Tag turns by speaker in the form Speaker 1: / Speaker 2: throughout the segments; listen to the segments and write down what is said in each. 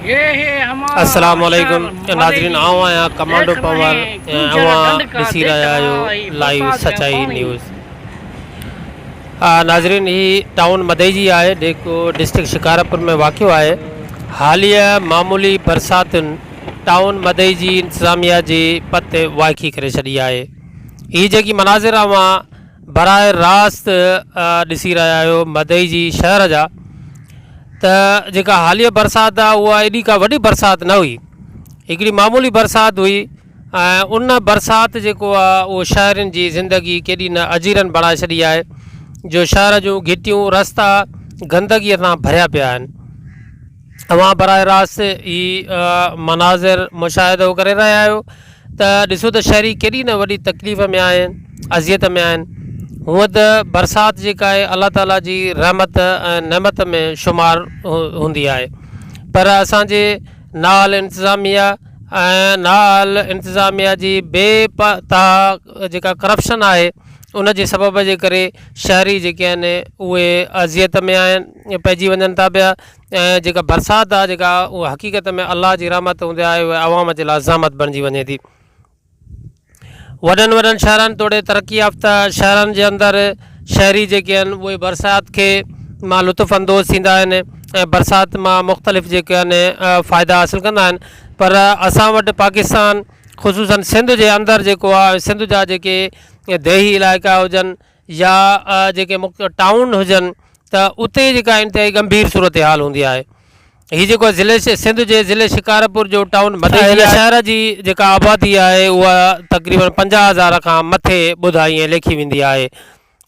Speaker 1: السلام عليڪم ناظرين آئون آهيان ڪمانڊو پنهور ۽ اوهان ڏسي رهيا آهيو لائيو سچائي نيوز. ناظرين هي ٽائون مدئجي آهي جيڪو ڊسٽرڪٽ شڪارپور ۾ واقع آهي. حاليه معمولي برساتن ٽائون مدئجي انتظاميا جي پت وائکي ڪري ڇڏي آهي. هي جيڪي مناظر اوهان براهه راست ڏسي رهيا آهيو مدئجي شهر جا ته جيڪا حاليه برسات آهي اها ايڏي ڪا وڏي برسات نه هئي هڪڙي معمولي برسات هئي ۽ ان برسات جيڪو آهي اهو شهرين جي زندگي ڪيڏي نه اجيرن بڻائي ڇڏي آهي جو شهر جون گهٽيون رستا گندگي سان ڀريا پيا آهن اوهان براهه راست هي مناظر مشاهدو ڪري رهيا آهيو ته ڏسو ته شهري ڪيڏي نه وڏي تڪليف ۾ آهن اذيت ۾ آهن هونء ته برسات جيڪا آهي الله تعاليٰ جي رحمت ۽ نعمت ۾ شمار هوندي آهي پر اسانجي نااهل انتظاميا ۽ نااهل انتظاميا جي بي پتاهه جيڪا ڪرپشن آهي ان جي سبب جي ڪري شهري جيڪي آهن اهي اذيت ۾ آهن پئجي وڃن ٿا پيا ۽ جيڪا برسات آهي جيڪا اها حقيقت ۾ الله جي رحمت هوندي آهي اها عوام جي لاء زحمت بڻجي وڃي ٿي. وڏن وڏن شهرن توڙي ترقي يافته شهرن جي اندر شهري جيڪي آهن اهي برسات کي مان لطف اندوز ٿيندا آهن ۽ برسات مان مختلف جيڪي آهن فائدا حاصل ڪندا آهن پر اسان وٽ پاڪستان خصوصن سنڌ جي اندر جيڪو آهي سنڌ جا جيڪي ديهي علائقا هجن يا جيڪي مختلف ٽائون هجن ته اتي جيڪا انتهائي ڳنڀير صورتحال هوندي آهي. هي جيڪو ضلعي سنڌ جي ضلعي شڪارپور جو ٽائون مدئجي هن شهر جي جيڪا آبادي آهي اها تقريبن 50 هزار کان مٿي ٻڌائي ۽ ليکي ويندي آهي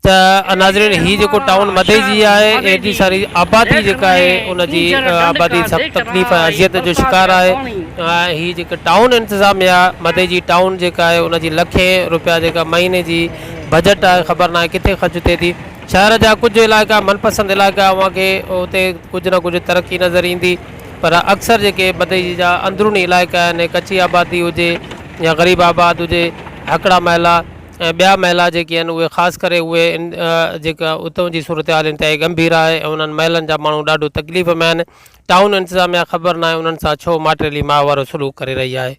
Speaker 1: ته ناظرين هي جيڪو ٽائون مدئجي آهي ايڏي ساري آبادي جيڪا آهي ان جي آبادي سخت تڪليف ۽ اذيت جو شڪار آهي ۽ هي جيڪا ٽائون انتظاميا مدئجي ٽائون جيڪا آهي ان جي لکين روپيا جيڪا مهيني جي بجيٽ آهي خبر ناهي ڪٿي خرچ ٿئي ٿي. شهر جا ڪجهه علائقا من پسند علائقا اوهان کي اتي ڪجهه نه ڪجهه ترقي نظر ايندي پر اڪثر جيڪي بدئي جا اندروني علائقا آهن ڪچي آبادي هجي يا غريب آباد هجي هڪڙا محلا ۽ ٻيا محلا جيڪي آهن اهي خاص ڪري اهي جيڪا اتون جي صورتحال انتهائي ڳنڀير آهي ۽ انهن محلن جا ماڻهو ڏاڍو تڪليف ۾ آهن ٽائون انتظاميا خبر ناهي انهن سان ڇو ماٽيلي ماء وارو سلوڪ ڪري رهي آهي.